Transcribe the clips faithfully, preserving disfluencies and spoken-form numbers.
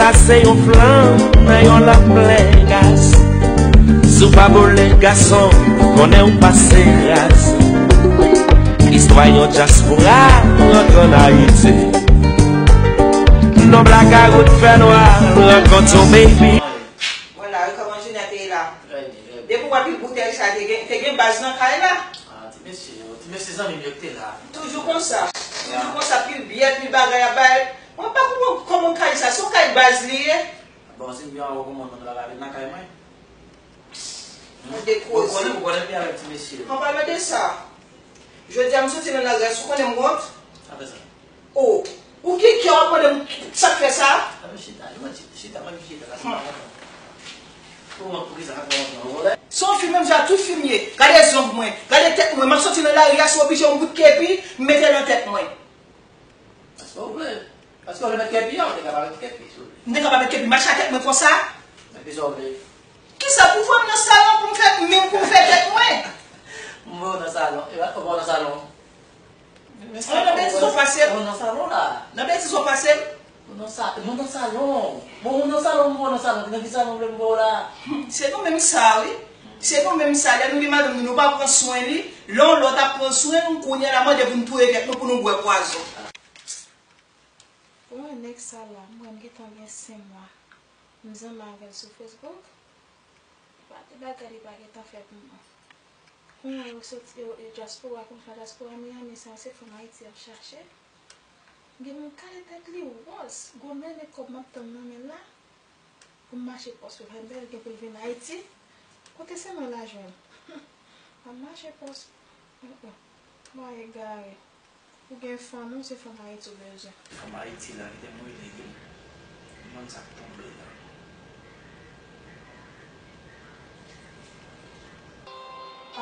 Se yon flanm nan yon lanp plen gaz. Si w pa bole gason, konnen w pase raz. Istwa yon dyaspora rantre ann Ayiti. Non blakawout fè nwa, rankontre yon baby. Vwala, wi, kòman jounen an te ye la? Trè byen, trè byen. Depi w wè pil boutèy sa, te gen, te gen baz nan kay la? Ah, ti mesye yo, ti mesye zanmi m yo ki te la. Toujou konsa. Toujou konsa, pil byè, pil bagay ap bay. Mwen pa konprann kòman kay sa, se yon kay baz li ye. Bon, si m byen wè kòman nou travay avèk nan kay mwen. Mwen dekoze. Ou konnen, ou konnen m byen avèk ti mesye yo. An palan de sa, jodi a m soti nan lari a, si w konnen m wont. Sa fè sa? Oh, ou gen kè w ap mande m sa k fè sa? A, men chita, mwen chita, mwen chita la, se pa kontan. Pou mwen, pou ki sa, pou mwen, pou mwen, se yon fim, menm jan tout fim ye. Gade zong mwen, gade tèt mwen, m ap soti nan lari a, si w oblije yon bout kepi, m mete nan tèt mwen. Èske w vle? Èske w vle met kepi a? Ou te ka pa met kepi, si w vle. M te ka pa met kepi, mache ak tèt mwen konsa? Epi sa w vle? Kisa pou fè m nan salon pou m fè, menm pou m fè tèt mwen? M voye w nan salon. E, ou voye w nan salon? Nan betiz ou pase m? Ou nan salon la. Nan betiz ou pase m? Ou nan sa-, ou nan salon. Bon, ou nan salon, m voye w nan salon. Nan ki salon w vle m voye w la? Se nou menm sa, wi. Se nou menm sa, lè nou gen madanm nou, nou pa pran swen li. Lè yon lòt ap pran swen nou, kounye a la mande pou n touye tèt nou, pou nou bwè pwazon. Ou wè nèg sa la, m wè m gentan gen senk mwa. M zanmi avè l sou Facebook. Pa gen bagay li pa gentan fè pou mwen. Kounye a yo soti, yo, yo dyaspora konsa, dyaspora Miami sa, se fanm Ayiti y ap chache. Gen moun kale tèt li wòz, gwo mennen kòb m ap tann nan men l la. Pou m mache pòs pou fè bèl, gen pou l vin Ayiti. Kote se mwen l a jwenn? M ap mache pòs. Mwen egare. Ou gen fanm ou, se fanm Ayiti ou bezwen. Fanm Ayiti la, kite m rele wi. M konn sa k tonbe la.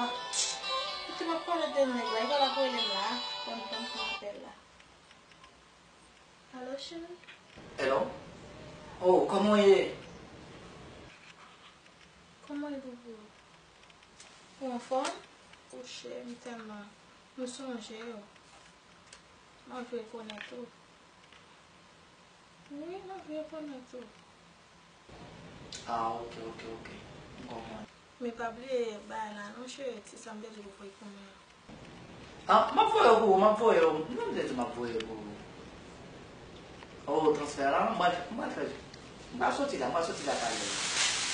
Ah, kite m ap pale de nèg la, li pa la pou rele m la. Ban m, ban m pran apèl la. Alo, cheri? Hello? Oh, kòman w ye? Kòman w ye, boubou? Ou anfòm? Kouche, m tèlman, m sonje w. M anvi rekonèt ou. Wi, m anvi rekonèt ou. Ah, ok, ok, ok. M konprann. Men pa bliye bagay la non, cheri, ti sa m te di w voye pou mwen an. Ah, m ap voye yo pou ou, m ap voye yo. Non, m te di m ap voye yo pou ou. Oh, transfè la, m pral, m pral fè. M pral soti la, m pral soti la talè.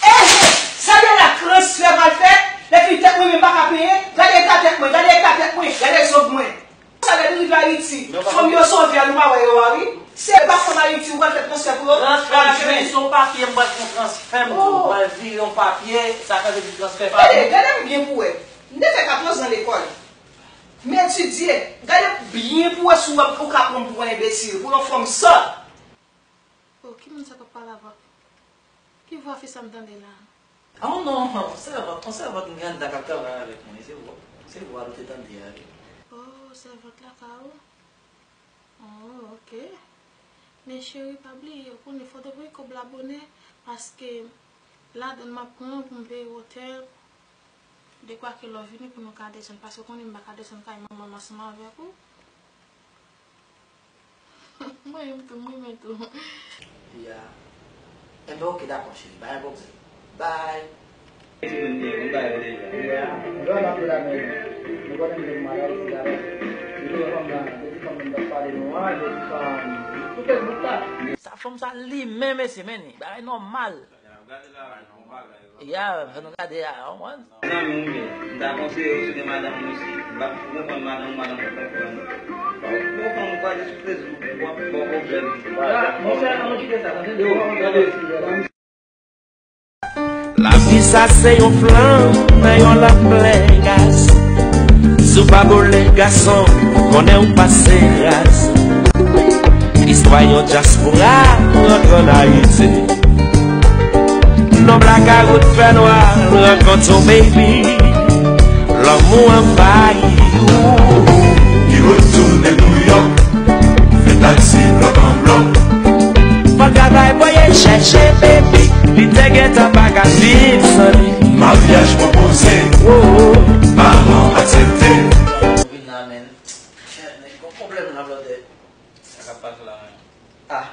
Ehe! Sa gen la transfè pral fèt? Epi tèt mwen menm pa ka penyen? Gade eta tèt mwen, gade eta tèt mwen, gade zong mwen. Sa lè nou rive Ayiti, fanm yo sove a, nou pa wè yo a wi. Se pa fanm Ayiti ou pral fè transfè pou yo? Transfè, se yon papye, m pral fè yon transfè, m di w, m pral vire yon papye, sa ka vle di transfè pa. Gade, gade m byen pou wè. M te fè katòz an lekòl. M etidye. Gade byen pou wè si w ap, ou ka pran m pou yon enbesil, pou yon fanm sòt. Oh, ki moun sa k ap pale avè w? Ki vwa fi sa m tande la? Oh non, yon sèvant, yon sèvant m gen anndan k ap travay avèk mwen, se vwa, se vwa l ou te tande a wi. Oh, sèvant lakay ou? Oh, ok. Men cheri, pa bliye, ou konnen fò w te voye kòb la bonè, paske ladann m ap pran pou m peye otèl, dekwa ke lè w vini pou nou ka desann, paske ou konnen m pa ka desann kay manman m ansanm avèk ou. Mwen menm tou, mwen menm tou. Ya. Enben, ok, dakò, cheri. Bay yon pwoblèm. Bay. Ti moun byen, moun bay yo deja. Ya. Lè w ap la menm, nou konnen m te mal Ayiti la. Depi fanm nan, depi fanm nan t ap pale nou an, depi fanm sou Facebook la. Sa fanm sa li menm, mesye, men li. Bagay nòmal. Ya, fè nou gade a, w konprann? Zanmi w byen, m ta konseye w si w gen madanm ou isi, m pa konprann madanm ou, madanm ou konprann. Bon, fanm ou pa di sou Facebook, w ap ba w pwoblèm. Monchè, ann kite sa, tande? Yo, tande. Lavi sa se yon flanm nan yon lanp plen gaz. Si w pa bole gason, konnen w pase raz. Istwa yon dyaspora rantre ann Ayiti. Non blakawout fè nwa, rankontre yon baby. Lanmou anvayi ou. Li retounen Nouyòk, fè taksi blòk an blòk. Fò l travay voye l chèche baby, li te gentan pa ka viv san li. Maryaj pwopoze, oh, oh, paran aksepte. Vin la, men. Chè, nèg, gon pwoblèm la, brother. Sa k ap pase la menm? Ah.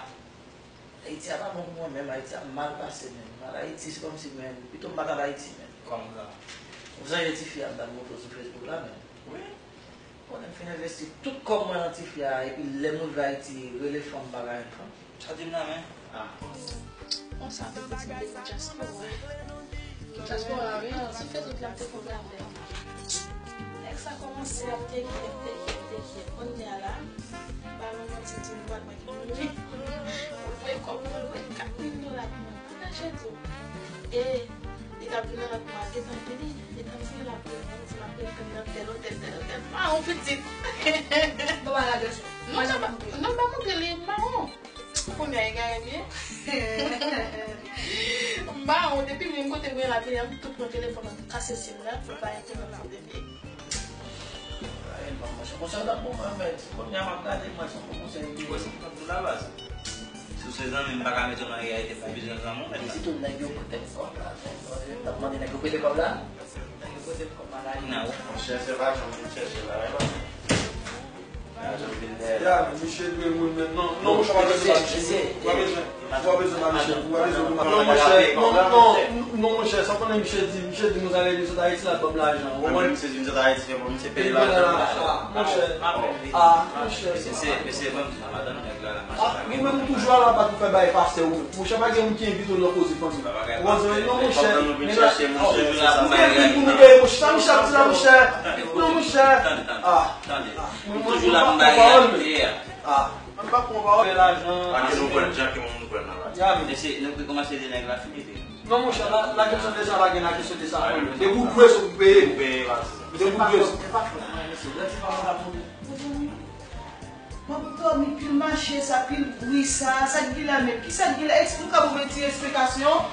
Ayiti a pa bon pou mwen Ayiti ap mal pase, menm. Al Ayiti, se kòmsi, menm, pito m pa t al Ayiti, menm. Kòman sa? Ou sonje tifi a m t ap montre w sou Facebook la, menm? Wi. Konnen m fin envesti tout kòb mwen nan tifi a, epi lè m rive Ayiti, rele fanm m pa ka jwenn fanm. Sa di m nan men? Ah. Konsa pou pitit de dyaspora. Dyaspora, wi, ti fè tout la te konn avè. Nèg sa kòmanse ap teke, teke, teke. Kounye a la, ba mwen yon ti di m pa t mwen ki pou li. Mwen voye kòb mwen, mwen kat mil dola pou mwen. Pa kache tou. E li t ap vin nan lòt mwa, li t ap vini, li t ap vini, l ap vini, l ap di m ap rete nan tèl otèl, tèl otèl. Mawon pitit. Bon, ba ladrès ou. Non, non, pa montre li mawon. Kounye a, e gaye m ye. Mawon, depi menm kote m gen la, vini, m tout pran telefòn, m kase sim la, fè bay entènèt pou depi. Ay, non, monchè, konsa t ap bon, mwen, men, kounye a m ap gade, mwen, se yon bon konsèy li ye. Wè, se pou konn tou la baz. Si w se zanmi m, m pa ka mete w nan reyalite pou w bezwen zanmi w, men. E sitou nèg yo prete m kòb la, men, m ap mande nèg yo prete kòb la. Nèg yo prete m kòb la, la, li nan. Monchè, se pa janm vin chèche la, e pa. Ya, men misye dwe moun menm. Non, non, monchè, w pa bezwen pa misye. W pa bezwen, w pa bezwen pa misye. W pa bezwen pa. Non, monchè, non, non, non, monchè, sa w konnen misye di, misye di nou sa legliz sot Ayiti la ban m lajan. Ou konprann? Misye di m sot Ayiti, fè pou misye peye lajan. Monchè, ah, monchè. Mesye, mesye, ban m di nou, madanm nèg la, la mache. Ah, ou menm ou toujou al anba pou fè bay pastè ou. Monchè, pa gen moun ki envite w nan koze fanmi. Ou konprann? Non, monchè, men la, ou gen moun pou nou peye, monchè, sa misye ap di la, monchè. Non, monchè. Ah. Tande, tande. Mwen, mwen, mwen pa pran pawòl. Ah. Mwen pa pran pawòl. Fè lajan. Pa gen nou pran, jan ke moun pran nan la. Ya, men. Mesye, nou te kòmanse de nèg la fini de. Non, monchè, la, la kesyon de sa, pa gen la kesyon de sa. Depi w dwe, se pou peye. Pou peye, pa se sa. Depi w dwe. Se pa fòt mwen, mesye. Lè ti pa konn ap monte. Mwen pou dòmi, pil mache sa, pil bri sa, sa k gen la menm? Ki sa k gen la? Eksplike, ou ka ban mwen ti esplikasyon?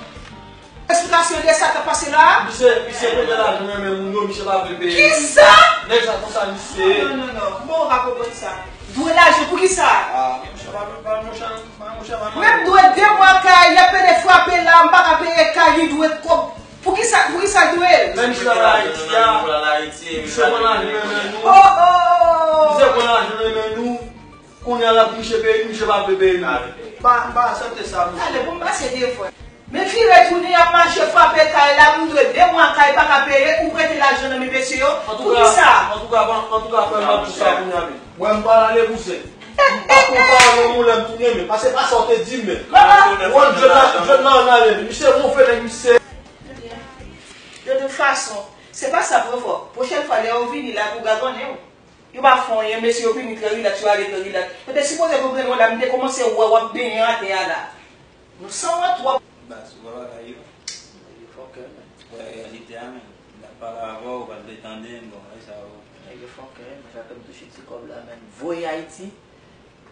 Esplikasyon de sa k ap pase la a? Misye, misye prete lajan renmen moun yo, misye pa vle peye. Kisa? Nèg sa konsa misye ye. Non, non, non, non. Bon, ou pa konprann sa. Dwe lajan pou kisa? Ah, monchè, pa, pa, monchè, pa, monchè, pa. Menm dwe de mwa kay, y ap pede frape la, m pa ka peye kay, li dwe kòb. Pou kisa, pou kisa l dwe l? Menm si l al Ayiti a, misye konn lajan renmen nou. Oh, oh! Misye konn lajan renmen nou. Kounye a la pou misye peye, misye pa vle peye nou. Pa, pa aksepte sa, mesye. Ale, pou m pase devan. Men vire tounen, y ap mache frape kay la, m dwe de mwa kay pa ka peye, ou prete lajan nan men mesye yo. Pou kisa? Antouka, antouka, antouka, frè m ap di sa kounye a, men. Mwen, m pral ale, kouzen. M pa konpare yon moun lè m tounen, men. Paske pa sa w te di m, men. Ou konn jwèt la, jwèt la ann ale, men. Misye wonfle nèg, misye. De tout fason, se pa sa, Pwofò. Pwochèn fwa, lè yo vini la, pou gagonnen w. Yo pa fè anyen, mesye yo vini trè rilaks, yo ale trè rilaks. Yo te sipoze konprann wè la, m te kòmanse wè w ap benyen atè a la. Nou sanwont twòp. Baz, ou wè bagay yo. Nèg yo fòkè, men. Wè reyalite a, men. M t ap pale avè w, ou pa t vle tande m, bon, e sa yo. Nèg yo fòkè, men sa ke m touche ti kòb la, men. Voye Ayiti.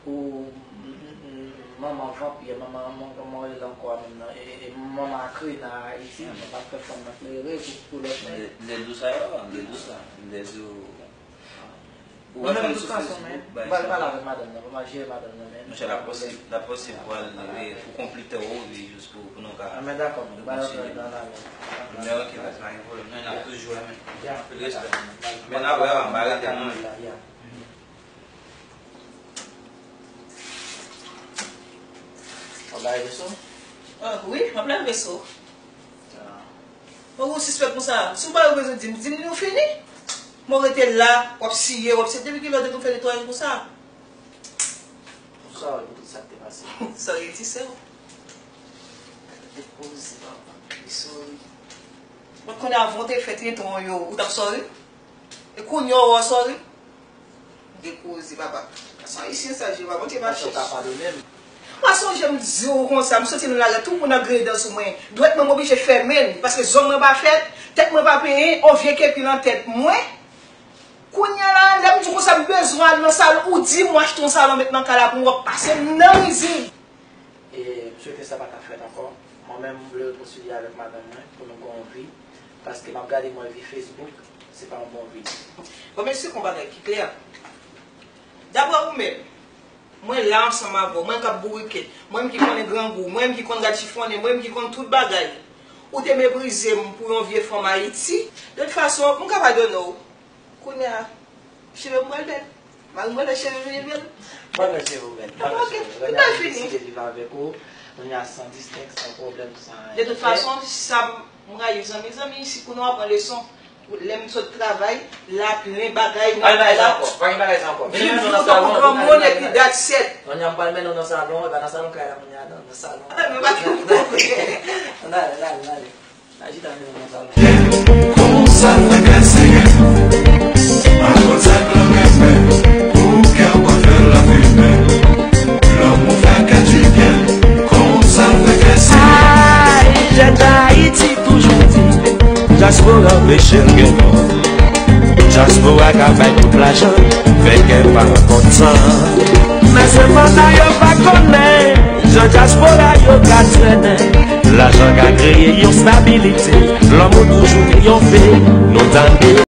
Ou, m, m, m, manman vanpyè, manman, manman, kòman yo rele l ankò a menm nan? E, e, manman akrena Ayiti, m ap fè fanm nan plere pou, pou lòt nèg. Lè, lè di w sa yo, lè di w sa, lè di w. Ou wè fanm sou Facebook, bay sa. Mwen menm, de tout fason, men, m pral pale avèk madanm nan, pou m al jere madanm nan, men. Monchè, l ap posib, l ap posib pou al, e, pou konplitè w, e, jis pou, pou nou ka kontinye. Men dakò, men, m pral antre nan la, men. Men ok, baz, pa gen pwoblèm. Non, n ap toujou wè, men. Anpil respè. Men n ap wè, m pa rete, non. W ap lave veso? Ah, wi, m ap lave veso. Ah. Bon, ou sispèk konsa. Si w pa bezwen di m, di m nou fini. Mwen rete la, w ap siye, w ap siye. Depi kilè w te konn fè netwayaj konsa? Ou sòri pou tout sa k te pase. Sòri ti sè w. Depoze, papa. Li sòri. Mwen konnen avan w te fè tenten yo, ou t ap sòri? E kounye a w a sòri? Gen koze, papa. Gason ayisyen sa, Jewova, Bondye pa chèch. Ou pa padone m. Mwen sonje m di w konsa, m soti nan lari a, tout moun ap griyen dan sou mwen. Dwèt mwen, m oblije fèmen l, paske zong mwen pa fèt, tèt mwen pa penyen, on vye kepi nan tèt mwen. Kounye a la, lè m di w konsa, m bezwen al nan salon, ou di m w achte yon salon met nan kay la pou m wè w pase m nan rizib. E m swete sa pa ta fèt ankò. Mwen menm, m vle rekonsilye avèk madanm mwen pou nou gen yon vi. Paske m ap gade mwen vi Facebook, se pa yon bon vi. Bon, men se yon bagay ki klè. Daprè ou menm, mwen la ansanm avè w, mwen k ap bourike, mwen menm ki konnen grangou, mwen menm ki konn rad chifonnen, mwen menm ki konn tout bagay. Ou te meprize m pou yon vye fanm Ayiti. De tout fason, m ka padone w. Kounye a, cheve m pral bèl. Mari m pral fè cheve m vin bèl. Mwen fè cheve w bèl. Mwen fè cheve w bèl. Lè a deside viv avèk ou, Kounye a san distenk, san pwoblèm, san anyen. De tout fason, sa m rayi zanmi, zanmi, si pou nou aprann leson, lè m sot travay, la plen bagay nan kay la. Pa gen bagay sa ankò, pa gen bagay sa ankò. Vin nou pran granmoun epi that's it. Kounye a m pral mennen w nan salon, e pa nan salon kay la kounye a, non, nan salon. Ann ale, ann ale, ann ale. N a chita menm nan salon. Konsa l fè kè senyen. Akonsa k lanmen men. Pou kè w pa fè l lafimen. Lanmou fè kè dibyen. Konsa l fè kè senyen. Ay, jèn Ayiti toujou di, dyaspora anpeche l gen kò. Dyaspora ka bay kout lajan, fè kè pa kontan. Men sepandan yo pa konnen jan dyaspora yo ka trennen. Lajan ka kreye yon stabilite, lanmou toujou triyonfe. Nou tande